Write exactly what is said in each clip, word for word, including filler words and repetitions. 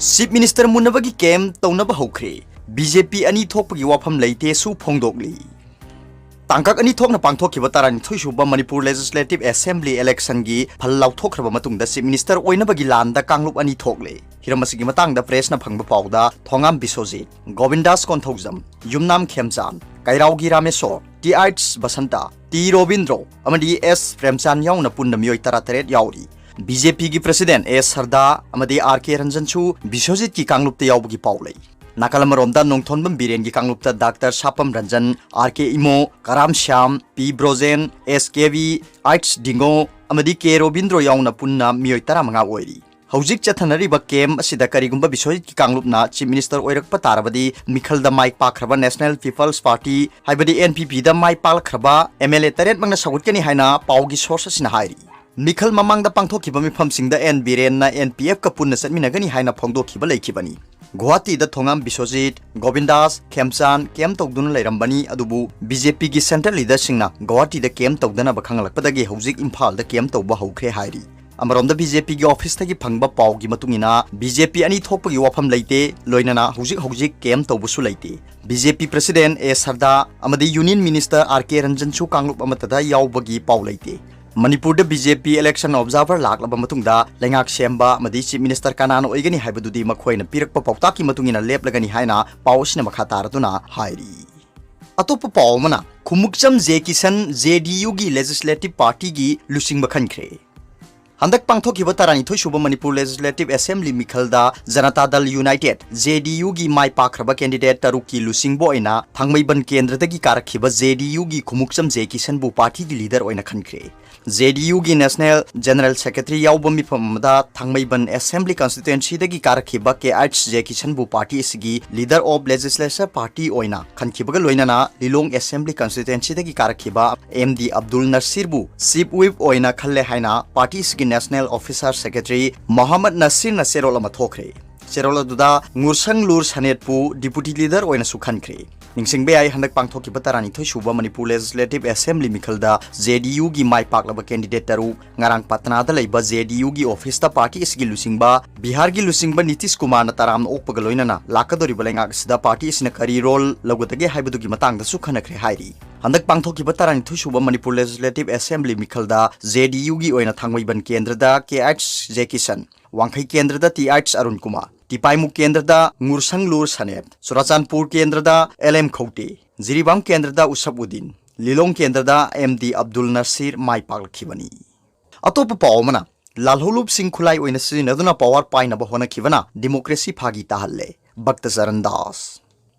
Chief Minister ꯃꯨꯟꯅꯕꯒꯤ ꯀꯦꯝ ꯇꯧꯅꯕ ꯍꯧꯈ꯭ꯔꯦ꯫ B J ꯄꯤ ꯑꯅꯤ ꯊꯣꯛꯄꯒꯤ ꯋꯥꯐꯝ ꯂꯩꯇꯦꯁꯨ ꯐꯣꯡꯗꯣꯛꯂꯤ꯫ ꯇꯥꯡꯀꯛ ꯑꯅꯤ ꯊꯣꯛꯅ ꯄꯥꯡꯊꯣꯛꯈꯤꯕ ꯇꯔꯥꯅꯤꯊꯣꯏ ꯁꯨꯕ ꯃꯅꯤꯄꯨꯔ Legislative Assembly election ꯒꯤ ꯐꯜ ꯂꯥꯎꯊꯣꯛꯈ꯭ꯔꯕ ꯃꯇꯨꯡꯗ Chief Minister ꯑꯣꯏꯅꯕꯒꯤ ꯂꯥꯟꯗ ꯀꯥꯡꯂꯨꯞ ꯑꯅꯤ ꯊꯣꯛꯂꯦ꯫ ꯍꯤꯔꯝ ꯑꯁꯤꯒꯤ ꯃꯇꯥꯡꯗ press ꯅ ꯐꯪꯕ ꯄꯥꯎꯗ ꯊꯣꯉꯥꯝ ꯕꯤꯁꯣꯖꯤꯠ, ꯒꯣꯕꯤꯟꯗꯥꯁ ꯀꯣꯟꯊꯧꯖꯝ, ꯌꯨꯝꯅꯥꯝ ꯈꯦꯝꯆꯥꯟ, ꯀꯩꯔꯥꯎꯒꯤ Rameshwor, T H Basanta, T Robindro ꯑꯃꯗꯤ ꯑꯦꯁ ꯄ꯭ꯔꯦꯝꯆꯥꯟ ꯌꯥꯎꯅ ꯄꯨꯟꯅ ꯃꯤꯑꯣꯏ ꯇꯔꯥꯇꯔꯦꯠ ꯌꯥꯎꯔꯤ꯫ ꯕꯤ ꯖꯦ ꯄꯤ ꯒꯤ President ꯑꯦ ꯁꯔꯗꯥ ꯑꯃꯗꯤ ꯑꯥꯔ ꯀꯦ ꯔꯟꯖꯟꯁꯨ ꯕꯤꯁ꯭ꯋꯖꯤꯠꯀꯤ ꯀꯥꯡꯂꯨꯞꯇ ꯌꯥꯎꯕꯒꯤ ꯄꯥꯎ ꯂꯩ꯫ ꯅꯥꯀꯜ ꯑꯃꯔꯣꯝꯗ ꯅꯣꯡꯊꯣꯟꯕꯝ ꯕꯤꯔꯦꯟꯒꯤ ꯀꯥꯡꯂꯨꯞꯇ ꯗꯥꯛꯇꯔ ꯁꯥꯄꯝ ꯔꯟꯖꯟ, ꯑꯥꯔ ꯀꯦ ꯏꯃꯣ, ꯀꯔꯥꯝ ꯁ꯭ꯌꯥꯝ, ꯄꯤ ꯕ꯭ꯔꯣꯖꯦꯟ, ꯑꯦꯁ ꯀꯦ ꯕꯤ, ꯑꯩꯆ ꯗꯤꯡꯒꯣ ꯑꯃꯗꯤ ꯀꯦ ꯔꯣꯕꯤꯟꯗ꯭ꯔꯣ ꯌꯥꯎꯅ ꯄꯨꯟꯅ ꯃꯤꯑꯣꯏ ꯇꯔꯥꯃꯉꯥ ꯑꯣꯏꯔꯤ꯫ ꯍꯧꯖꯤꯛ ꯆꯠꯊꯅꯔꯤꯕ ꯀꯦꯝ ꯑꯁꯤꯗ ꯀꯔꯤꯒꯨꯝꯕ ꯕꯤꯁ꯭ꯋꯖꯤꯠꯀꯤ ꯀꯥꯡꯂꯨꯞꯅ Chief Minister ꯑꯣꯏꯔꯛꯄ ꯇꯥꯔꯕꯗꯤ, ꯃꯤꯈꯜꯗ ꯃꯥꯏ ꯄꯥꯛꯈ꯭ꯔꯕ National People's Party, ꯍꯥꯏꯕꯗꯤ N P P the my ꯄꯥꯛꯂꯛꯈ꯭ꯔꯕ M L A ꯇꯔꯦꯠꯃꯛꯅ ꯁꯧꯒꯠꯀꯅꯤ ꯍꯥꯏꯅ ꯄꯥꯎꯒꯤ source ꯑꯁꯤꯅ ꯍꯥꯏꯔꯤ꯫ ꯃꯤꯈꯜ ꯃꯃꯥꯡꯗ ꯄꯥꯡꯊꯣꯛꯈꯤꯕ ꯃꯤꯐꯝꯁꯤꯡꯗ ꯑꯦꯟ ꯕꯤꯔꯦꯟꯅ N P F ꯀ ꯄꯨꯟꯅ ꯆꯠꯃꯤꯟꯅꯒꯅꯤ ꯍꯥꯏꯅ ꯐꯣꯡꯗꯣꯛꯈꯤꯕ ꯂꯩꯈꯤꯕꯅꯤ꯫ ꯒꯨꯋꯥꯍꯥꯇꯤꯗ ꯊꯣꯉꯥꯝ ꯕꯤꯁ꯭ꯋꯖꯤꯠ, ꯒꯣꯕꯤꯟꯗꯥꯁ, ꯈꯦꯝꯆꯥꯟ ꯀꯦꯝ ꯇꯧꯗꯨꯅ ꯂꯩꯔꯝꯕꯅꯤ, ꯑꯗꯨꯕꯨ ꯕꯤ ꯖꯦ ꯄꯤ ꯒꯤ central leader ꯁꯤꯡꯅ ꯒꯨꯋꯥꯍꯥꯇꯤꯗ ꯀꯦꯝ ꯇꯧꯗꯅꯕ ꯈꯪꯂꯛꯄꯗꯒꯤ ꯍꯧꯖꯤꯛ ꯏꯝꯐꯥꯜꯗ ꯀꯦꯝ ꯇꯧꯕ ꯍꯧꯈ꯭ꯔꯦ ꯍꯥꯏꯔꯤ꯫ ꯑꯃꯔꯣꯝꯗ ꯕꯤ ꯖꯦ ꯄꯤ ꯒꯤ office ꯇꯒꯤ ꯐꯪꯕ ꯄꯥꯎꯒꯤ ꯃꯇꯨꯡ ꯏꯟꯅ, ꯕꯤ ꯖꯦ ꯄꯤ ꯑꯅꯤ ꯊꯣꯛꯄꯒꯤ ꯋꯥꯐꯝ ꯂꯩꯇꯦ, ꯂꯣꯏꯅꯅ ꯍꯧꯖꯤꯛ ꯍꯧꯖꯤꯛ ꯀꯦꯝ ꯇꯧꯕꯁꯨ ꯂꯩꯇꯦ꯫ ꯕꯤ ꯖꯦ ꯄꯤ President ꯑꯦ ꯁꯔꯗꯥ ꯑꯃꯗꯤ Union Minister ꯑꯥꯔ ꯀꯦ ꯔꯟꯖꯟꯁꯨ ꯀꯥꯡꯂꯨꯞ ꯑꯃꯠꯇꯗ ꯌꯥꯎꯕꯒꯤ ꯄꯥꯎ ꯂꯩꯇꯦ꯫ ꯃꯅꯤꯄꯨꯔꯗ ꯕꯤ ꯖꯦ ꯄꯤ election observer ꯂꯥꯛꯂꯕ ꯃꯇꯨꯡꯗ ꯂꯩꯉꯥꯛ ꯁꯦꯝꯕ ꯑꯃꯗꯤ Chief Minister ꯀꯅꯥꯅ ꯑꯣꯏꯒꯅꯤ ꯍꯥꯏꯕꯗꯨꯗꯤ ꯃꯈꯣꯏꯅ ꯄꯤꯔꯛꯄ ꯄꯥꯎꯇꯥꯛꯀꯤ ꯃꯇꯨꯡ ꯏꯟꯅ ꯂꯦꯞꯂꯒꯅꯤ ꯍꯥꯏꯅ ꯄꯥꯎ ꯑꯁꯤꯅ ꯃꯈꯥ ꯇꯥꯔꯗꯨꯅ ꯍꯥꯏꯔꯤ꯫ ꯑꯇꯣꯞꯄ ꯄꯥꯎ ꯑꯃꯅ, Khumukcham J Kisan J D U ꯒꯤ Legislative Party ꯒꯤ ꯂꯨꯆꯤꯡꯕ ꯈꯟꯈ꯭ꯔꯦ꯫ ꯍꯟꯗꯛ ꯄꯥꯡꯊꯣꯛꯈꯤꯕ ꯇꯔꯥꯅꯤꯊꯣꯏ ꯁꯨꯕ ꯃꯅꯤꯄꯨꯔ Legislative Assembly ꯃꯤꯈꯜꯗ ꯖꯅꯇꯥ ꯗꯜ United, J D U ꯒꯤ ꯃꯥꯏ ꯄꯥꯛꯈ꯭ꯔꯕ candidate ꯇꯔꯨꯛꯀꯤ ꯂꯨꯆꯤꯡꯕ ꯑꯣꯏꯅ ꯊꯥꯡꯃꯩꯕꯟ ꯀꯦꯟꯗ꯭ꯔꯗꯒꯤ ꯀꯥꯔꯛꯈꯤꯕ J D U ꯒꯤ ꯈꯨꯃꯨꯛꯆꯝ ꯖꯦ ꯀꯤꯁꯟꯕꯨ party ꯒꯤ leader ꯑꯣꯏꯅ ꯈꯟꯈ꯭ꯔꯦ꯫ J D U ꯒꯤ National General Secretary ꯌꯥꯎꯕ ꯃꯤꯐꯝ ꯑꯃꯗ ꯊꯥꯡꯃꯩꯕꯟ Assembly Constituency ꯗꯒꯤ ꯀꯥꯔꯛꯈꯤꯕ ꯀꯦ ꯑꯩꯆ ꯖꯦ ꯀꯤꯁꯟꯕꯨ party ꯑꯁꯤꯒꯤ leader of legislature party ꯑꯣꯏꯅ ꯈꯟꯈꯤꯕꯒ ꯂꯣꯏꯅꯅ ꯂꯤꯂꯣꯡ Assembly Constituency ꯗꯒꯤ ꯀꯥꯔꯛꯈꯤꯕ ꯑꯦꯝ ꯗꯤ ꯑꯕꯗꯨꯜ ꯅꯁꯤꯔꯕꯨ Chief Whip ꯑꯣꯏꯅ ꯈꯜꯂꯦ ꯍꯥꯏꯅ party ꯑꯁꯤꯒꯤ National Officer Secretary ꯃꯣꯍꯝꯃꯗ ꯅꯁꯤꯔꯅ ꯆꯦꯔꯣꯜ ꯑꯃ ꯊꯣꯛꯈ꯭ꯔꯦ꯫ ꯆꯦꯔꯣꯜ ꯑꯗꯨꯗ ꯉꯨꯔꯁꯪꯂꯨꯔ ꯁꯅꯦꯠꯄꯨ Deputy Leader ꯑꯣꯏꯅꯁꯨ ꯈꯟꯈ꯭ꯔꯦ꯫ ꯅꯤꯡꯁꯤꯡꯕ ꯌꯥꯏ, ꯍꯟꯗꯛ ꯄꯥꯡꯊꯣꯛꯈꯤꯕ ꯇꯔꯥꯅꯤꯊꯣꯏ ꯁꯨꯕ Manipur Legislative Assembly ꯃꯤꯈꯜꯗ J D U ꯒꯤ ꯃꯥꯏ ꯄꯥꯛꯂꯕ candidate ꯇꯔꯨꯛ ꯉꯔꯥꯡ ꯄꯠꯅꯥꯗ ꯂꯩꯕ J D U ꯒꯤ office ꯇ party ꯑꯁꯤꯒꯤ ꯂꯨꯆꯤꯡꯕ, ꯕꯤꯍꯥꯔꯒꯤ ꯂꯨꯆꯤꯡꯕ ꯅꯤꯇꯤꯁ ꯀꯨꯃꯥꯔꯅ ꯇꯔꯥꯝꯅ ꯑꯣꯛꯄꯒ ꯂꯣꯏꯅꯅ ꯂꯥꯛꯀꯗꯧꯔꯤꯕ ꯂꯩꯉꯥꯛ ꯑꯁꯤꯗ party ꯑꯁꯤꯅ ꯀꯔꯤ role ꯂꯧꯒꯗꯒꯦ ꯍꯥꯏꯕꯗꯨꯒꯤ ꯃꯇꯥꯡꯗꯁꯨ ꯈꯟꯅꯈ꯭ꯔꯦ ꯍꯥꯏꯔꯤ꯫ ꯍꯟꯗꯛ ꯄꯥꯡꯊꯣꯛꯈꯤꯕ ꯇꯔꯥꯅꯤꯊꯣꯏ ꯁꯨꯕ Manipur Legislative Assembly ꯃꯤꯈꯜꯗ J D U ꯒꯤ ꯑꯣꯏꯅ ꯊꯥꯡꯃꯩꯕꯟ ꯀꯦꯟꯗ꯭ꯔꯗ K H J ꯀꯤꯁꯟ, ꯋꯥꯡꯈꯩ ꯀꯦꯟꯗ꯭ꯔꯗ T H ꯑꯔꯨꯟ ꯀꯨꯃꯥꯔ, ꯇꯤꯄꯥꯏꯃꯨ ꯀꯦꯟꯗ꯭ꯔꯗ ꯉꯨꯔꯁꯪꯂꯨꯔ ꯁꯅꯦꯞ, ꯆꯨꯔꯥꯆꯥꯟꯄꯨꯔ ꯀꯦꯟꯗ꯭ꯔꯗ L M ꯈꯧꯇꯦ, ꯖꯤꯔꯤꯕꯥꯝ ꯀꯦꯟꯗ꯭ꯔꯗ ꯎꯁꯞ ꯎꯗꯤꯟ, ꯂꯤꯂꯣꯡ ꯀꯦꯟꯗ꯭ꯔꯗ M D ꯑꯕꯗꯨꯜ ꯅꯁꯤꯔ ꯃꯥꯏ ꯄꯥꯛꯂꯛꯈꯤꯕꯅꯤ꯫ ꯑꯇꯣꯞꯄ ꯄꯥꯎ ꯑꯃꯅ, ꯂꯥꯜꯍꯧꯂꯨꯞꯁꯤꯡ ꯈꯨꯠꯂꯥꯏ ꯑꯣꯏꯅ ꯁꯤꯖꯤꯟꯅꯗꯨꯅ power ꯄꯥꯏꯅꯕ ꯍꯣꯠꯅꯈꯤꯕꯅ democracy ꯐꯥꯒꯤ ꯇꯥꯍꯜꯂꯦ, ꯚꯛꯇ ꯆꯔꯟ ꯗꯥꯁ꯫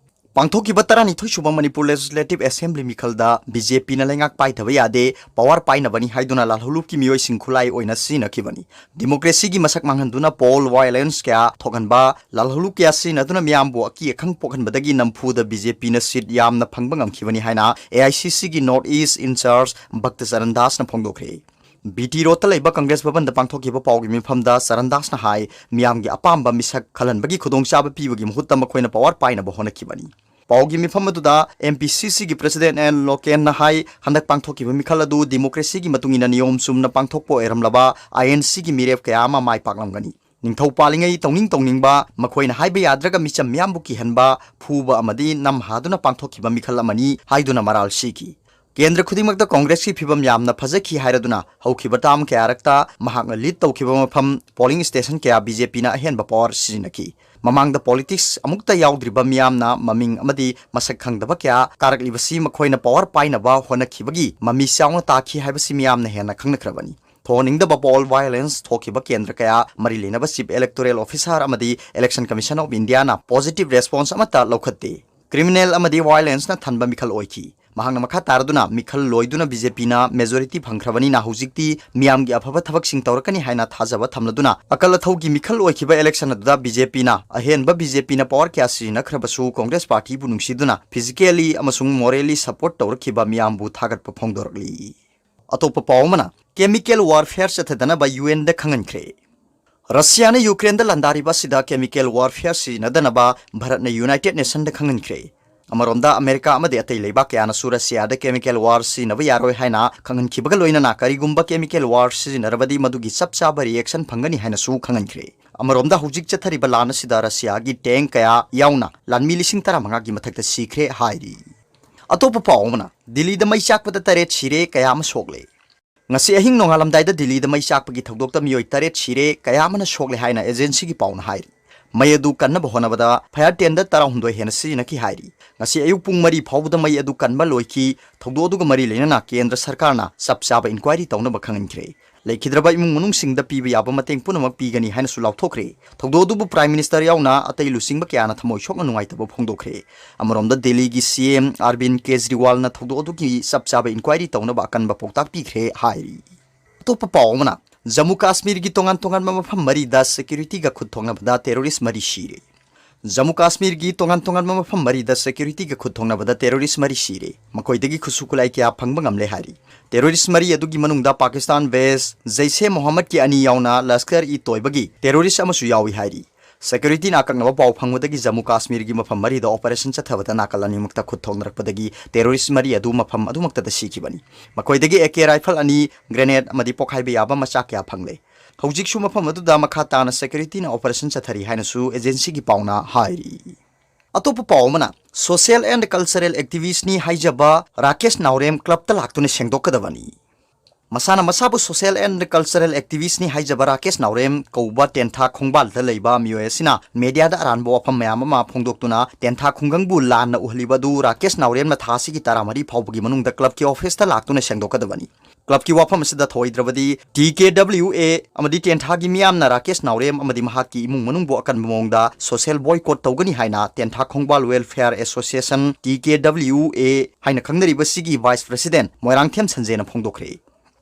ꯄꯥꯡꯊꯣꯛꯈꯤꯕ ꯇꯔꯥꯅꯤꯊꯣꯏ ꯁꯨꯕ Manipur Legislative Assembly ꯃꯤꯈꯜꯗ B J P ꯅ ꯂꯩꯉꯥꯛ ꯄꯥꯏꯗꯕ ꯌꯥꯗꯦ, power ꯄꯥꯏꯅꯕꯅꯤ ꯍꯥꯏꯗꯨꯅ ꯂꯥꯜꯍꯧꯂꯨꯞꯀꯤ ꯃꯤꯑꯣꯏꯁꯤꯡ ꯈꯨꯠꯂꯥꯏ ꯑꯣꯏꯅ ꯁꯤꯖꯤꯟꯅꯈꯤꯕꯅꯤ꯫ Democracy ꯒꯤ ꯃꯁꯛ ꯃꯥꯡꯍꯟꯗꯨꯅ poll violence ꯀꯌꯥ ꯊꯣꯛꯍꯟꯕ, ꯂꯥꯜꯍꯧꯂꯨꯞ ꯀꯌꯥ ꯁꯤꯖꯤꯟꯅꯗꯨꯅ ꯃꯤꯌꯥꯝꯕꯨ ꯑꯀꯤ ꯑꯈꯪ ꯄꯣꯛꯍꯟꯕꯗꯒꯤ ꯅꯝꯐꯨꯗ B J P ꯅ seat ꯌꯥꯝꯅ ꯐꯪꯕ ꯉꯝꯈꯤꯕꯅꯤ ꯍꯥꯏꯅ A I C C ꯒꯤ North East in charge ꯚꯛꯇ Charan ꯗꯥꯁꯅ ꯐꯣꯡꯗꯣꯛꯈ꯭ꯔꯦ꯫ B T Road ꯇ ꯂꯩꯕ Congress ꯚꯕꯟꯗ ꯄꯥꯡꯊꯣꯛꯈꯤꯕ ꯄꯥꯎꯒꯤ ꯃꯤꯐꯝꯗ ꯆꯔꯟ ꯗꯥꯁꯅ ꯍꯥꯏ, ꯃꯤꯌꯥꯝꯒꯤ ꯑꯄꯥꯝꯕ ꯃꯤꯁꯛ ꯈꯜꯍꯟꯕꯒꯤ ꯈꯨꯗꯣꯡꯆꯥꯕ ꯄꯤꯕꯒꯤ ꯃꯍꯨꯠꯇ ꯃꯈꯣꯏꯅ power ꯄꯥꯏꯅꯕ ꯍꯣꯠꯅꯈꯤꯕꯅꯤ꯫ ꯄꯥꯎꯒꯤ ꯃꯤꯐꯝ ꯑꯗꯨꯗ M P C C ꯒꯤ President N ꯂꯣꯀꯦꯟꯅ ꯍꯥꯏ, ꯍꯟꯗꯛ ꯄꯥꯡꯊꯣꯛꯈꯤꯕ ꯃꯤꯈꯜ ꯑꯗꯨ democracy ꯒꯤ ꯃꯇꯨꯡ ꯏꯟꯅ ꯅꯤꯌꯣꯝ ꯆꯨꯝꯅ ꯄꯥꯡꯊꯣꯛꯄ ꯑꯣꯏꯔꯝꯂꯕ I N C ꯒꯤ ꯃꯤꯔꯦꯞ ꯀꯌꯥ ꯑꯃ ꯃꯥꯏ ꯄꯥꯛꯂꯝꯒꯅꯤ꯫ ꯅꯤꯡꯊꯧ ꯄꯥꯜꯂꯤꯉꯩ ꯇꯧꯅꯤꯡ ꯇꯧꯅꯤꯡꯕ, ꯃꯈꯣꯏꯅ ꯍꯥꯏꯕ ꯌꯥꯗ꯭ꯔꯒ ꯃꯤꯆꯝ ꯃꯤꯌꯥꯝꯕꯨ ꯀꯤꯍꯟꯕ, ꯐꯨꯕ ꯑꯃꯗꯤ ꯅꯝꯍꯥꯗꯨꯅ ꯄꯥꯡꯊꯣꯛꯈꯤꯕ ꯃꯤꯈꯜ ꯑꯃꯅꯤ ꯍꯥꯏꯗꯨꯅ ꯃꯔꯥꯜ ꯁꯤꯈꯤ꯫ ꯀꯦꯟꯗ꯭ꯔ ꯈꯨꯗꯤꯡꯃꯛꯇ Congress ꯀꯤ ꯐꯤꯕꯝ ꯌꯥꯝꯅ ꯐꯖꯈꯤ ꯍꯥꯏꯔꯗꯨꯅ ꯍꯧꯈꯤꯕ term ꯀꯌꯥꯔꯛꯇ ꯃꯍꯥꯛꯅ lead ꯇꯧꯈꯤꯕ ꯃꯐꯝ polling station ꯀꯌꯥ B J P ꯅ ꯑꯍꯦꯟꯕ power ꯁꯤꯖꯤꯟꯅꯈꯤ꯫ ꯃꯃꯥꯡꯗ politics ꯑꯃꯨꯛꯇ ꯌꯥꯎꯗ꯭ꯔꯤꯕ ꯃꯤꯌꯥꯝꯅ ꯃꯃꯤꯡ ꯑꯃꯗꯤ ꯃꯁꯛ ꯈꯪꯗꯕ ꯀꯌꯥ ꯀꯥꯔꯛꯂꯤꯕꯁꯤ ꯃꯈꯣꯏꯅ power ꯄꯥꯏꯅꯕ ꯍꯣꯠꯅꯈꯤꯕꯒꯤ ꯃꯃꯤ ꯆꯥꯎꯅ ꯇꯥꯈꯤ ꯍꯥꯏꯕꯁꯤ ꯃꯤꯌꯥꯝꯅ ꯍꯦꯟꯅ ꯈꯪꯅꯈ꯭ꯔꯕꯅꯤ꯫ ꯊꯣꯛꯍꯟꯅꯤꯡꯗꯕ poll violence ꯊꯣꯛꯈꯤꯕ ꯀꯦꯟꯗ꯭ꯔ ꯀꯌꯥ ꯃꯔꯤ ꯂꯩꯅꯕ Chief Electoral Officer ꯑꯃꯗꯤ Election Commission of India ꯅ positive response ꯑꯃꯠꯇ ꯂꯧꯈꯠꯇꯦ꯫ Criminal ꯑꯃꯗꯤ violence ꯅ ꯊꯟꯕ ꯃꯤꯈꯜ ꯑꯣꯏꯈꯤ꯫ ꯃꯍꯥꯛꯅ ꯃꯈꯥ ꯇꯥꯔꯗꯨꯅ, ꯃꯤꯈꯜ ꯂꯣꯏꯗꯨꯅ B J P ꯅ majority ꯐꯪꯈ꯭ꯔꯕꯅꯤꯅ ꯍꯧꯖꯤꯛꯇꯤ ꯃꯤꯌꯥꯝꯒꯤ ꯑꯐꯕ ꯊꯕꯛꯁꯤꯡ ꯇꯧꯔꯛꯀꯅꯤ ꯍꯥꯏꯅ ꯊꯥꯖꯕ ꯊꯝꯂꯗꯨꯅ, ꯑꯀꯜ ꯑꯊꯧꯒꯤ ꯃꯤꯈꯜ ꯑꯣꯏꯈꯤꯕ election ꯑꯗꯨꯗ B J P ꯅ, ꯑꯍꯦꯟꯕ B J P ꯅ power ꯀꯌꯥ ꯁꯤꯖꯤꯟꯅꯈ꯭ꯔꯕꯁꯨ Congress party ꯕꯨ ꯅꯨꯡꯁꯤꯗꯨꯅ physically ꯑꯃꯁꯨꯡ morally support ꯇꯧꯔꯛꯈꯤꯕ ꯃꯤꯌꯥꯝꯕꯨ ꯊꯥꯒꯠꯄ ꯐꯣꯡꯗꯣꯔꯛꯂꯤ꯫ ꯑꯇꯣꯞꯄ ꯄꯥꯎ ꯑꯃꯅ, chemical warfare ꯆꯠꯊꯗꯅꯕ U N ꯗ ꯈꯪꯍꯟꯈ꯭ꯔꯦ꯫ ꯔꯁꯤꯌꯥꯅ ꯌꯨꯀ꯭ꯔꯦꯟꯗ ꯂꯥꯟꯗꯥꯔꯤꯕ ꯑꯁꯤꯗ chemical warfare ꯁꯤꯖꯤꯟꯅꯗꯅꯕ ꯚꯥꯔꯠꯅ United Nation ꯗ ꯈꯪꯍꯟꯈ꯭ꯔꯦ꯫ ꯑꯃꯔꯣꯝꯗ, ꯑꯃꯦꯔꯤꯀꯥ ꯑꯃꯗꯤ ꯑꯇꯩ ꯂꯩꯕꯥꯛ ꯀꯌꯥꯅꯁꯨ ꯔꯁꯤꯌꯥꯗ chemical war ꯁꯤꯖꯤꯟꯅꯕ ꯌꯥꯔꯣꯏ ꯍꯥꯏꯅ ꯈꯪꯍꯟꯈꯤꯕꯒ ꯂꯣꯏꯅꯅ, ꯀꯔꯤꯒꯨꯝꯕ chemical war ꯁꯤꯖꯤꯟꯅꯔꯕꯗꯤ ꯃꯗꯨꯒꯤ ꯆꯞ ꯆꯥꯕ reaction ꯐꯪꯒꯅꯤ ꯍꯥꯏꯅꯁꯨ ꯈꯪꯍꯟꯈ꯭ꯔꯦ꯫ ꯑꯃꯔꯣꯝꯗ, ꯍꯧꯖꯤꯛ ꯆꯠꯊꯔꯤꯕ ꯂꯥꯟ ꯑꯁꯤꯗ ꯔꯁꯤꯌꯥꯒꯤ tank ꯀꯌꯥ ꯌꯥꯎꯅ ꯂꯥꯟꯃꯤ ꯂꯤꯁꯤꯡ ꯇꯔꯥꯃꯉꯥꯒꯤ ꯃꯊꯛꯇ ꯁꯤꯈ꯭ꯔꯦ ꯍꯥꯏꯔꯤ꯫ ꯑꯇꯣꯞꯄ ꯄꯥꯎ ꯑꯃꯅ, ꯗꯤꯜꯂꯤꯗ ꯃꯩ ꯆꯥꯛꯄꯗ ꯇꯔꯦꯠ ꯁꯤꯔꯦ, ꯀꯌꯥ ꯑꯃ ꯁꯣꯛꯂꯦ꯫ ꯉꯁꯤ ꯑꯍꯤꯡ ꯅꯣꯡꯉꯥꯜꯂꯝꯗꯥꯏꯗ ꯗꯤꯜꯂꯤꯗ ꯃꯩ ꯆꯥꯛꯄꯒꯤ ꯊꯧꯗꯣꯛꯇ ꯃꯤꯑꯣꯏ ꯇꯔꯦꯠ ꯁꯤꯔꯦ, ꯀꯌꯥ ꯑꯃꯅ ꯁꯣꯛꯂꯦ ꯍꯥꯏꯅ agencyꯒꯤ ꯄꯥꯎꯅ ꯍꯥꯏꯔꯤ꯫ ꯃꯩ ꯑꯗꯨ ꯀꯟꯅꯕ ꯍꯣꯠꯅꯕꯗ fire tender ꯇꯔꯥꯍꯨꯝꯗꯣꯏ ꯍꯦꯟꯅ ꯁꯤꯖꯤꯟꯅꯈꯤ ꯍꯥꯏꯔꯤ꯫ ꯉꯁꯤ ꯑꯌꯨꯛ ꯄꯨꯡ ꯃꯔꯤ ꯐꯥꯎꯕꯗ ꯃꯩ ꯑꯗꯨ ꯀꯟꯕ ꯂꯣꯏꯈꯤ꯫ ꯊꯧꯗꯣꯛ ꯑꯗꯨꯒ ꯃꯔꯤ ꯂꯩꯅꯅ ꯀꯦꯟꯗ꯭ꯔ ꯁꯔꯀꯥꯔꯅ ꯆꯞ ꯆꯥꯕ inquiry ꯇꯧꯅꯕ ꯈꯪꯍꯟꯈ꯭ꯔꯦ꯫ ꯂꯩꯈꯤꯗ꯭ꯔꯕ ꯏꯃꯨꯡ ꯃꯅꯨꯡꯁꯤꯡꯗ ꯄꯤꯕ ꯌꯥꯕ ꯃꯇꯦꯡ ꯄꯨꯝꯅꯃꯛ ꯄꯤꯒꯅꯤ ꯍꯥꯏꯅꯁꯨ ꯂꯥꯎꯊꯣꯛꯈ꯭ꯔꯦ꯫ ꯊꯧꯗꯣꯛ ꯑꯗꯨꯕꯨ Prime Minister ꯌꯥꯎꯅ ꯑꯇꯩ ꯂꯨꯆꯤꯡꯕ ꯀꯌꯥꯅ ꯊꯃꯣꯏ ꯁꯣꯛꯅ ꯅꯨꯡꯉꯥꯏꯇꯕ ꯐꯣꯡꯗꯣꯛꯈ꯭ꯔꯦ꯫ ꯑꯃꯔꯣꯝꯗ, ꯗꯦꯜꯂꯤꯒꯤ C M Arvind Kejriwalꯅ ꯊꯧꯗꯣꯛ ꯑꯗꯨꯒꯤ ꯆꯞ ꯆꯥꯕ inquiry ꯇꯧꯅꯕ ꯑꯀꯟꯕ ꯄꯥꯎꯇꯥꯛ ꯄꯤꯈ꯭ꯔꯦ ꯍꯥꯏꯔꯤ꯫ ꯑꯇꯣꯞꯄ ꯄꯥꯎ ꯑꯃꯅ, ꯖꯝꯃꯨ ꯀꯥꯁꯃꯤꯔꯒꯤ ꯇꯣꯉꯥꯟ ꯇꯣꯉꯥꯟꯕ ꯃꯐꯝ ꯃꯔꯤꯗ securityꯒ ꯈꯨꯠ ꯊꯣꯛꯅꯕꯗ terrorist ꯃꯔꯤ ꯁꯤꯔꯦ꯫ ꯖꯝꯃꯨ ꯀꯥꯁꯃꯤꯔꯒꯤ ꯇꯣꯉꯥꯟ ꯇꯣꯉꯥꯟꯕ ꯃꯐꯝ ꯃꯔꯤꯗ securityꯒ ꯈꯨꯠ ꯊꯣꯛꯅꯕꯗ terrorist ꯃꯔꯤ ꯁꯤꯔꯦ꯫ ꯃꯈꯣꯏꯗꯒꯤ ꯈꯨꯠꯁꯨ ꯈꯨꯠꯂꯥꯏ ꯀꯌꯥ ꯐꯪꯕ ꯉꯝꯂꯦ ꯍꯥꯏꯔꯤ꯫ Terrorist ꯃꯔꯤ ꯑꯗꯨꯒꯤ ꯃꯅꯨꯡꯗ Pakistan based Jaish-e-Mohammadꯀꯤ ꯑꯅꯤ ꯌꯥꯎꯅ Lashkar-e-Toibaꯒꯤ terrorist ꯑꯃꯁꯨ ꯌꯥꯎꯏ ꯍꯥꯏꯔꯤ꯫ Securityꯅ ꯑꯀꯛꯅꯕ ꯄꯥꯎ ꯐꯪꯕꯗꯒꯤ ꯖꯝꯃꯨ ꯀꯥꯁꯃꯤꯔꯒꯤ ꯃꯐꯝ ꯃꯔꯤꯗ operation ꯆꯠꯊꯕꯗ ꯅꯥꯀꯜ ꯑꯅꯤꯃꯛꯇ ꯈꯨꯠ ꯊꯣꯛꯅꯔꯛꯄꯗꯒꯤ terrorist ꯃꯔꯤ ꯑꯗꯨ ꯃꯐꯝ ꯑꯗꯨꯃꯛꯇꯗ ꯁꯤꯈꯤꯕꯅꯤ꯫ ꯃꯈꯣꯏꯗꯒꯤ A K rifle ꯑꯅꯤ, grenade ꯑꯃꯗꯤ ꯄꯣꯈꯥꯏꯕ ꯌꯥꯕ ꯃꯆꯥꯛ ꯀꯌꯥ ꯐꯪꯂꯦ꯫ ꯍꯧꯖꯤꯛꯁꯨ ꯃꯐꯝ ꯑꯗꯨꯗ ꯃꯈꯥ ꯇꯥꯅ securityꯅ operation ꯆꯠꯊꯔꯤ ꯍꯥꯏꯅꯁꯨ agencyꯒꯤ ꯄꯥꯎꯅ ꯍꯥꯏꯔꯤ꯫ ꯑꯇꯣꯞꯄ ꯄꯥꯎ ꯑꯃꯅ, social and cultural activistꯅꯤ ꯍꯥꯏꯖꯕ ꯔꯥꯀꯦꯁ ꯅꯥꯎꯔꯦꯝ clubꯇ ꯂꯥꯛꯇꯨꯅ ꯁꯦꯡꯗꯣꯛꯀꯗꯕꯅꯤ꯫ ꯃꯁꯥꯅ ꯃꯁꯥꯕꯨ social and cultural activistꯅꯤ ꯍꯥꯏꯖꯕ ꯔꯥꯀꯦꯁ ꯅꯥꯎꯔꯦꯝ ꯀꯧꯕ ꯇꯦꯟꯊꯥ ꯈꯣꯡꯕꯥꯜꯗ ꯂꯩꯕ ꯃꯤꯑꯣꯏ ꯑꯁꯤꯅ mediaꯗ ꯑꯔꯥꯟꯕ ꯋꯥꯐꯝ ꯃꯌꯥꯝ ꯑꯃ ꯐꯣꯡꯗꯣꯛꯇꯨꯅ ꯇꯦꯟꯊꯥ ꯈꯨꯡꯒꯪꯕꯨ ꯂꯥꯟꯅ ꯎꯍꯜꯂꯤꯕ ꯑꯗꯨ ꯔꯥꯀꯦꯁ ꯅꯥꯎꯔꯦꯝꯅ ꯊꯥ ꯑꯁꯤꯒꯤ ꯇꯔꯥꯃꯔꯤ ꯐꯥꯎꯕꯒꯤ ꯃꯅꯨꯡꯗ clubꯀꯤ officeꯇ ꯂꯥꯛꯇꯨꯅ ꯁꯦꯡꯗꯣꯛꯀꯗꯕꯅꯤ꯫ Clubꯀꯤ ꯋꯥꯐꯝ ꯑꯁꯤꯗ ꯊꯧꯑꯣꯏꯗ꯭ꯔꯕꯗꯤ T K W A ꯑꯃꯗꯤ ꯇꯦꯟꯊꯥꯒꯤ ꯃꯤꯌꯥꯝꯅ ꯔꯥꯀꯦꯁ ꯅꯥꯎꯔꯦꯝ ꯑꯃꯗꯤ ꯃꯍꯥꯛꯀꯤ ꯏꯃꯨꯡ ꯃꯅꯨꯡꯕꯨ ꯑꯀꯟꯕ ꯃꯑꯣꯡꯗ social boycott ꯇꯧꯒꯅꯤ ꯍꯥꯏꯅ ꯇꯦꯟꯊꯥ ꯈꯣꯡꯕꯥꯜ Welfare Association, T K W A ꯍꯥꯏꯅ ꯈꯪꯅꯔꯤꯕꯁꯤꯒꯤ vice president ꯃꯣꯏꯔꯥꯡꯊꯦꯝ ꯁꯟꯖꯦꯅ ꯐꯣꯡꯗꯣꯛꯈ꯭ꯔꯦ꯫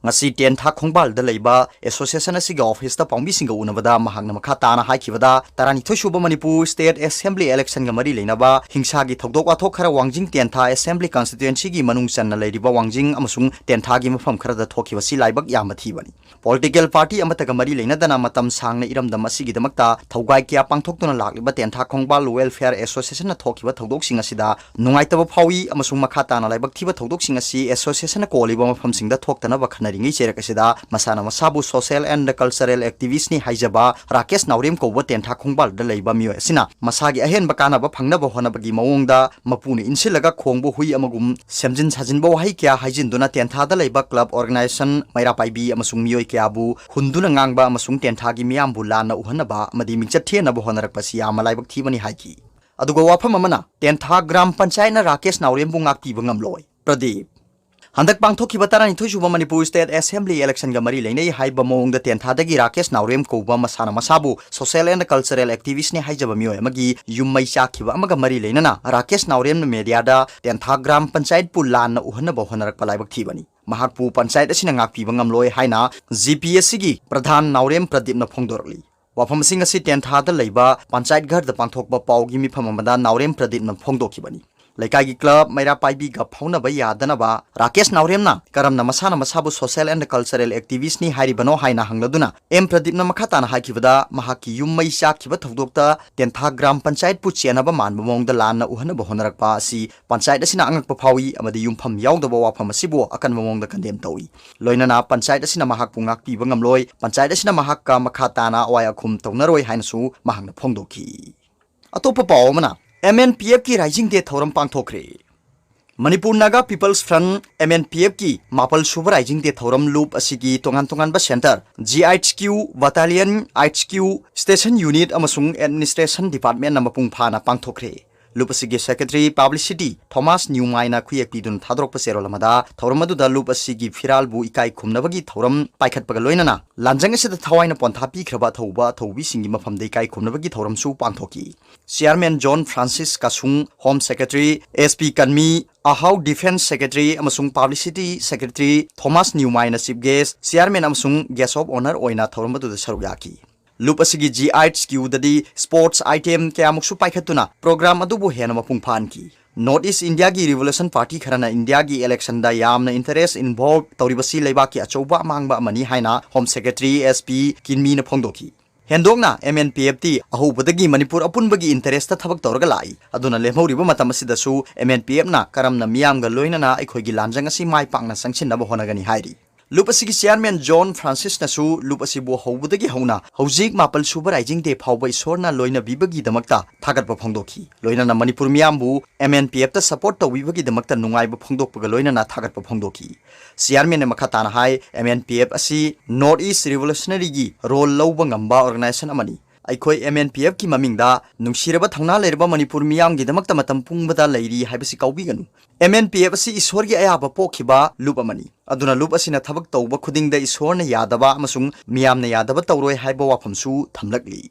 ꯉꯁꯤ ꯇꯦꯟꯊꯥ ꯈꯣꯡꯕꯥꯜꯗ ꯂꯩꯕ ꯑꯦꯁꯣꯁꯤꯌꯦꯁꯟ ꯑꯁꯤꯒꯤ ꯑꯣꯐꯤꯁꯇ ꯄꯥꯎꯃꯤꯁꯤꯡꯒ ꯎꯅꯕꯗ ꯃꯍꯥꯛꯅ ꯃꯈꯥ ꯇꯥꯅ ꯍꯥꯏꯈꯤꯕꯗ, ꯇꯔꯥꯅꯤꯊꯣꯏ ꯁꯨꯕ ꯃꯅꯤꯄꯨꯔ ꯁ꯭ꯇꯦꯠ ꯑꯦꯁꯦꯝꯕ꯭ꯂꯤ ꯏꯂꯦꯛꯁꯟꯒ ꯃꯔꯤ ꯂꯩꯅꯕ ꯍꯤꯡꯁꯥꯒꯤ ꯊꯧꯗꯣꯛ ꯋꯥꯊꯣꯛ ꯈꯔ ꯋꯥꯡꯖꯤꯡ ꯇꯦꯟꯊꯥ ꯑꯦꯁꯦꯝꯕ꯭ꯂꯤ ꯀꯟꯁꯇꯤꯇ꯭ꯋꯦꯟꯁꯤꯒꯤ ꯃꯅꯨꯡ ꯆꯟꯅ ꯂꯩꯔꯤꯕ ꯋꯥꯡꯖꯤꯡ ꯑꯃꯁꯨꯡ ꯇꯦꯟꯊꯥꯒꯤ ꯃꯐꯝ ꯈꯔꯗ ꯊꯣꯛꯈꯤꯕꯁꯤ ꯂꯥꯏꯕꯛ ꯌꯥꯝꯕ ꯊꯤꯕꯅꯤ꯫ ꯄꯣꯂꯤꯇꯤꯀꯦꯜ ꯄꯥꯔꯇꯤ ꯑꯃꯠꯇꯒ ꯃꯔꯤ ꯂꯩꯅꯗꯅ ꯃꯇꯝ ꯁꯥꯡꯅ ꯏꯔꯝꯗꯝ ꯑꯁꯤꯒꯤꯗꯃꯛꯇ ꯊꯧꯒꯥꯏ ꯀꯌꯥ ꯄꯥꯡꯊꯣꯛꯇꯨꯅ ꯂꯥꯛꯂꯤꯕ ꯇꯦꯟꯊꯥ ꯈꯣꯡꯕꯥꯜ ꯋꯦꯜꯐꯤꯌꯔ ꯑꯦꯁꯣꯁꯤꯌꯦꯁꯟꯅ ꯊꯣꯛꯈꯤꯕ ꯊꯧꯗꯣꯛꯁꯤꯡ ꯑꯁꯤꯗ ꯅꯨꯡꯉꯥꯏꯇꯕ ꯐꯥꯎꯏ ꯑꯃꯁꯨꯡ ꯃꯈꯥ ꯇꯥꯅ ꯂꯥꯏꯕꯛ ꯊꯤꯕ ꯊꯧꯗꯣꯛꯁꯤꯡ ꯑꯁꯤ ꯑꯦꯁꯣꯁꯤꯌꯦꯁꯟꯅ ꯀꯣꯜꯂꯤꯕ ꯃꯐꯝꯁꯤꯡꯗ ꯊꯣꯛꯇꯅꯕ ꯈꯟꯅꯔꯤꯉꯩ ꯆꯩꯔꯛ ꯑꯁꯤꯗ ꯃꯁꯥꯅ ꯃꯁꯥꯕꯨ social and cultural activistꯅꯤ ꯍꯥꯏꯖꯕ ꯔꯥꯀꯦꯁ ꯅꯥꯎꯔꯦꯝ ꯀꯧꯕ ꯇꯦꯟꯊꯥ ꯈꯣꯡꯕꯥꯜꯗ ꯂꯩꯕ ꯃꯤꯑꯣꯏ ꯑꯁꯤꯅ ꯃꯁꯥꯒꯤ ꯑꯍꯦꯟꯕ ꯀꯥꯟꯅꯕ ꯐꯪꯅꯕ ꯍꯣꯠꯅꯕꯒꯤ ꯃꯑꯣꯡꯗ ꯃꯄꯨꯅ ꯏꯟꯁꯤꯜꯂꯒ ꯈꯣꯡꯕ ꯍꯨꯏ ꯑꯃꯒꯨꯝ ꯁꯦꯝꯖꯤꯟ ꯁꯥꯖꯤꯟꯕ ꯋꯥꯍꯩ ꯀꯌꯥ ꯍꯥꯏꯖꯤꯟꯗꯨꯅ ꯇꯦꯟꯊꯥꯗ ꯂꯩꯕ ꯀ꯭ꯂꯕ ꯑꯣꯔꯒꯅꯥꯏꯖꯦꯁꯟ, ꯃꯩꯔꯥ ꯄꯥꯏꯕꯤ ꯑꯃꯁꯨꯡ ꯃꯤꯑꯣꯏ ꯀꯌꯥꯕꯨ ꯍꯨꯟꯗꯨꯅ ꯉꯥꯡꯕ ꯑꯃꯁꯨꯡ ꯇꯦꯟꯊꯥꯒꯤ ꯃꯤꯌꯥꯝꯕꯨ ꯂꯥꯟꯅ ꯎꯍꯟꯅꯕ ꯑꯃꯗꯤ ꯃꯤꯡꯆꯠ ꯊꯤꯍꯟꯅꯕ ꯍꯣꯠꯅꯔꯛꯄꯁꯤ ꯌꯥꯝꯅ ꯂꯥꯏꯕꯛ ꯊꯤꯕꯅꯤ ꯍꯥꯏꯈꯤ꯫ ꯑꯗꯨꯒ ꯋꯥꯐꯝ ꯑꯃꯅ, ꯇꯦꯟꯊꯥ ꯒ꯭ꯔꯥꯝ ꯄꯟꯆꯥꯌꯠꯅ ꯔꯥꯀꯦꯁ ꯅꯥꯎꯔꯦꯝꯕꯨ ꯉꯥꯛꯄꯤꯕ ꯉꯝꯂꯣꯏ꯫ ꯄ꯭ꯔꯗꯤꯞ꯫ ꯍꯟꯗꯛ ꯄꯥꯡꯊꯣꯛꯈꯤꯕ ꯇꯔꯥꯅꯤꯊꯣꯏ ꯁꯨꯕ ꯃꯅꯤꯄꯨꯔ ꯁ꯭ꯇꯦꯠ ꯑꯦꯁꯦꯝꯕ꯭ꯂꯤ ꯏꯂꯦꯛꯁꯟꯒ ꯃꯔꯤ ꯂꯩꯅꯩ ꯍꯥꯏꯕ ꯃꯑꯣꯡꯗ ꯇꯦꯟꯊꯥꯗꯒꯤ ꯔꯥꯀꯦꯁ ꯅꯥꯎꯔꯦꯝ ꯀꯧꯕ ꯃꯁꯥꯅ ꯃꯁꯥꯕꯨ social and cultural activistꯅꯤ ꯍꯥꯏꯖꯕ ꯃꯤꯑꯣꯏ ꯑꯃꯒꯤ ꯌꯨꯝ ꯃꯩ ꯆꯥꯛꯈꯤꯕ ꯑꯃꯒ ꯃꯔꯤ ꯂꯩꯅꯅ ꯔꯥꯀꯦꯁ ꯅꯥꯎꯔꯦꯝꯅ ꯃꯦꯗꯤꯌꯥꯗ ꯇꯦꯟꯊꯥ ꯒ꯭ꯔꯥꯝ ꯄꯟꯆꯥꯌꯠꯄꯨ ꯂꯥꯟꯅ ꯎꯍꯟꯅꯕ ꯍꯣꯠꯅꯔꯛꯄ ꯂꯥꯏꯕꯛ ꯊꯤꯕꯅꯤ꯫ ꯃꯍꯥꯛꯄꯨ ꯄꯟꯆꯥꯌꯠ ꯑꯁꯤꯅ ꯉꯥꯛꯄꯤꯕ ꯉꯝꯂꯣꯏ ꯍꯥꯏꯅ ꯖꯤ ꯄꯤ ꯑꯦꯁ ꯁꯤꯒꯤ ꯄ꯭ꯔꯙꯥꯟ ꯅꯥꯎꯔꯦꯝ ꯄ꯭ꯔꯗꯤꯞꯅ ꯐꯣꯡꯗꯣꯔꯛꯂꯤ꯫ ꯋꯥꯐꯝꯁꯤꯡ ꯑꯁꯤ ꯇꯦꯟꯊꯥꯗ ꯂꯩꯕ ꯄꯟꯆꯥꯌꯠ ꯘꯔꯗ ꯄꯥꯡꯊꯣꯛꯄ ꯄꯥꯎꯒꯤ ꯃꯤꯐꯝ ꯑꯃꯗ ꯅꯥꯎꯔꯦꯝ ꯄ꯭ꯔꯗꯤꯞꯅ ꯐꯣꯡꯗꯣꯛꯈꯤꯕꯅꯤ꯫ ꯂꯩꯀꯥꯏꯒꯤ ꯀ꯭ꯂꯕ ꯃꯩꯔꯥ ꯄꯥꯏꯕꯤꯒ ꯐꯥꯎꯅꯕ ꯌꯥꯗꯅꯕ ꯔꯥꯀꯦꯁ ꯅꯥꯎꯔꯦꯝꯅ ꯀꯔꯝꯅ ꯃꯁꯥꯅ ꯃꯁꯥꯕꯨ social and cultural activistꯅꯤ ꯍꯥꯏꯔꯤꯕꯅꯣ ꯍꯥꯏꯅ ꯍꯪꯂꯗꯨꯅ ꯑꯦꯝ ꯄ꯭ꯔꯗꯤꯞꯅ ꯃꯈꯥ ꯇꯥꯅ ꯍꯥꯏꯈꯤꯕꯗ, ꯃꯍꯥꯛꯀꯤ ꯌꯨꯝ ꯃꯩ ꯆꯥꯛꯈꯤꯕ ꯊꯧꯗꯣꯛꯇ ꯇꯦꯟꯊꯥ ꯒ꯭ꯔꯥꯝ ꯄꯟꯆꯥꯌꯠꯄꯨ ꯆꯦꯟꯅꯕ ꯃꯥꯟꯕ ꯃꯑꯣꯡꯗ ꯂꯥꯟꯅ ꯎꯍꯟꯅꯕ ꯍꯣꯠꯅꯔꯛꯄ ꯑꯁꯤ ꯄꯟꯆꯥꯌꯠ ꯑꯁꯤꯅ ꯑꯉꯛꯄ ꯐꯥꯎꯏ ꯑꯃꯗꯤ ꯌꯨꯝꯐꯝ ꯌꯥꯎꯗꯕ ꯋꯥꯐꯝ ꯑꯁꯤꯕꯨ ꯑꯀꯟꯕ ꯃꯑꯣꯡꯗ ꯀꯟꯗꯦꯝ ꯇꯧꯏ꯫ ꯂꯣꯏꯅꯅ ꯄꯟꯆꯥꯌꯠ ꯑꯁꯤꯅ ꯃꯍꯥꯛꯄꯨ ꯉꯥꯛꯄꯤꯕ ꯉꯝꯂꯣꯏ, ꯄꯟꯆꯥꯌꯠ ꯑꯁꯤꯅ ꯃꯍꯥꯛꯀ ꯃꯈꯥ ꯇꯥꯅ ꯑꯋꯥꯏ ꯑꯈꯨꯝ ꯇꯧꯅꯔꯣꯏ ꯍꯥꯏꯅꯁꯨ ꯃꯍꯥꯛꯅ ꯐꯣꯡꯗꯣꯛꯈꯤ꯫ ꯑꯇꯣꯞꯄ ꯄꯥꯎ ꯑꯃꯅ, ꯑꯦꯝ ꯑꯦꯟ ꯄꯤ ꯑꯦꯐꯀꯤ ꯔꯥꯏꯖꯤꯡ ꯗꯦ ꯊꯧꯔꯝ ꯄꯥꯡꯊꯣꯛꯈ꯭ꯔꯦ꯫ Manipur Naga people's front, M N P ꯑꯦꯐꯀꯤ ꯃꯥꯄꯜ ꯁꯨꯕ ꯔꯥꯏꯖꯤꯡ ꯗꯦ ꯊꯧꯔꯝ ꯂꯨꯞ ꯑꯁꯤꯒꯤ ꯇꯣꯉꯥꯟ ꯇꯣꯉꯥꯟꯕ centre, G H Q, battalion H Q, station unit ꯑꯃꯁꯨꯡ ꯑꯦꯗꯃꯤꯅꯤꯁꯇ꯭ꯔꯦꯁꯟ ꯗꯤꯄꯥꯔꯠꯃꯦꯟꯠꯅ ꯃꯄꯨꯡ ꯐꯥꯅ ꯄꯥꯡꯊꯣꯛꯈ꯭ꯔꯦ꯫ ꯂꯨꯞ ꯑꯁꯤꯒꯤ Secretary Publicity Thomas Newman ꯅ ꯈꯨꯌꯦꯛ ꯄꯤꯗꯨꯅ ꯊꯥꯗꯣꯔꯛꯄ ꯆꯦꯔꯣꯜ ꯑꯃꯗ, ꯊꯧꯔꯝ ꯑꯗꯨꯗ ꯂꯨꯞ ꯑꯁꯤꯒꯤ ꯐꯤꯔꯥꯜꯕꯨ ꯏꯀꯥꯏ ꯈꯨꯝꯅꯕꯒꯤ ꯊꯧꯔꯝ ꯄꯥꯏꯈꯠꯄꯒ ꯂꯣꯏꯅꯅ ꯂꯥꯟꯖꯪ ꯑꯁꯤꯗ ꯊꯋꯥꯏꯅ ꯄꯣꯟꯊꯥ ꯄꯤꯈ꯭ꯔꯕ ꯑꯊꯧꯕ ꯑꯊꯧꯕꯤꯁꯤꯡꯒꯤ ꯃꯐꯝꯗ ꯏꯀꯥꯏ ꯈꯨꯝꯅꯕꯒꯤ ꯊꯧꯔꯝꯁꯨ ꯄꯥꯡꯊꯣꯛꯈꯤ꯫ Chairman John Francis Kasung, Home Secretary, S P Kanmi, Ahau Defence Secretary ꯑꯃꯁꯨꯡ Publicity Secretary Thomas Newman ꯅ Chief Guest, Chairman ꯑꯃꯁꯨꯡ Guest of Honour ꯑꯣꯏꯅ ꯊꯧꯔꯝ ꯑꯗꯨꯗ ꯁꯔꯨꯛ ꯌꯥꯈꯤ꯫ ꯂꯨꯞ ꯑꯁꯤꯒꯤ G H Q ꯗꯗꯤ sports item ꯀꯌꯥꯃꯨꯛꯁꯨ ꯄꯥꯏꯈꯠꯇꯨꯅ program ꯑꯗꯨꯕꯨ ꯍꯦꯟꯅ ꯃꯄꯨꯡ ꯐꯥꯍꯟꯈꯤ꯫ North East India ꯒꯤ Revolution Party ꯈꯔꯅ India ꯒꯤ election ꯗ ꯌꯥꯝꯅ interest involve ꯇꯧꯔꯤꯕꯁꯤ ꯂꯩꯕꯥꯛꯀꯤ ꯑꯆꯧꯕ ꯑꯃꯥꯡꯕ ꯑꯃꯅꯤ ꯍꯥꯏꯅ Home Secretary S P Kanmi ꯅ ꯐꯣꯡꯗꯣꯛꯈꯤ꯫ ꯍꯦꯟꯗꯣꯛꯅ M N P F ꯇꯤ ꯑꯍꯧꯕꯗꯒꯤ ꯃꯅꯤꯄꯨꯔ ꯑꯄꯨꯟꯕꯒꯤ interest ꯊꯕꯛ ꯇꯧꯔꯒ ꯂꯥꯛꯏ꯫ ꯑꯗꯨꯅ ꯂꯦꯝꯍꯧꯔꯤꯕ ꯃꯇꯝ ꯑꯁꯤꯗꯁꯨ M N P F ꯅ ꯀꯔꯝꯅ ꯃꯤꯌꯥꯝꯒ ꯂꯣꯏꯅꯅ ꯑꯩꯈꯣꯏꯒꯤ ꯂꯥꯟꯖꯪ ꯑꯁꯤ ꯃꯥꯏ ꯄꯥꯛꯅ ꯆꯪꯁꯤꯟꯅꯕ ꯍꯣꯠꯅꯒꯅꯤ ꯍꯥꯏꯔꯤ꯫ ꯂꯨꯞ ꯑꯁꯤꯒꯤ Chairman John Francis ꯅꯁꯨ ꯂꯨꯞ ꯑꯁꯤꯕꯨ ꯍꯧꯕꯗꯒꯤ ꯍꯧꯅ ꯍꯧꯖꯤꯛ ꯃꯥꯄꯜ ꯁꯨꯕ Rising Day ꯐꯥꯎꯕ ꯏꯁꯣꯔꯅ ꯂꯣꯏꯅꯕꯤꯕꯒꯤꯗꯃꯛꯇ ꯊꯥꯒꯠꯄ ꯐꯣꯡꯗꯣꯛꯈꯤ꯫ ꯂꯣꯏꯅꯅ ꯃꯅꯤꯄꯨꯔ ꯃꯤꯌꯥꯝꯕꯨ M N P F ꯇ support ꯇꯧꯕꯤꯕꯒꯤꯗꯃꯛꯇ ꯅꯨꯡꯉꯥꯏꯕ ꯐꯣꯡꯗꯣꯛꯄꯒ ꯂꯣꯏꯅꯅ ꯊꯥꯒꯠꯄ ꯐꯣꯡꯗꯣꯛꯈꯤ꯫ Chairman ꯅ ꯃꯈꯥ ꯇꯥꯅ ꯍꯥꯏ, M N P F ꯑꯁꯤ North East Revolutionary ꯒꯤ role ꯂꯧꯕ ꯉꯝꯕ organization ꯑꯃꯅꯤ꯫ ꯑꯩꯈꯣꯏ M N P F ꯀꯤ ꯃꯃꯤꯡꯗ ꯅꯨꯡꯁꯤꯔꯕ ꯊꯧꯅꯥ ꯂꯩꯔꯕ ꯃꯅꯤꯄꯨꯔ ꯃꯤꯌꯥꯝꯒꯤꯗꯃꯛꯇ ꯃꯇꯝ ꯄꯨꯝꯕꯗ ꯂꯩꯔꯤ ꯍꯥꯏꯕꯁꯤ ꯀꯥꯎꯕꯤꯒꯅꯨ꯫ M N P F ꯑꯁꯤ ꯏꯁꯣꯔꯒꯤ ꯑꯌꯥꯕ ꯄꯣꯛꯈꯤꯕ ꯂꯨꯞ ꯑꯃꯅꯤ꯫ ꯑꯗꯨꯅ ꯂꯨꯞ ꯑꯁꯤꯅ ꯊꯕꯛ ꯇꯧꯕ ꯈꯨꯗꯤꯡꯗ ꯏꯁꯣꯔꯅ ꯌꯥꯗꯕ ꯑꯃꯁꯨꯡ ꯃꯤꯌꯥꯝꯅ ꯌꯥꯗꯕ ꯇꯧꯔꯣꯏ ꯍꯥꯏꯕ ꯋꯥꯐꯝꯁꯨ ꯊꯝꯂꯛꯂꯤ꯫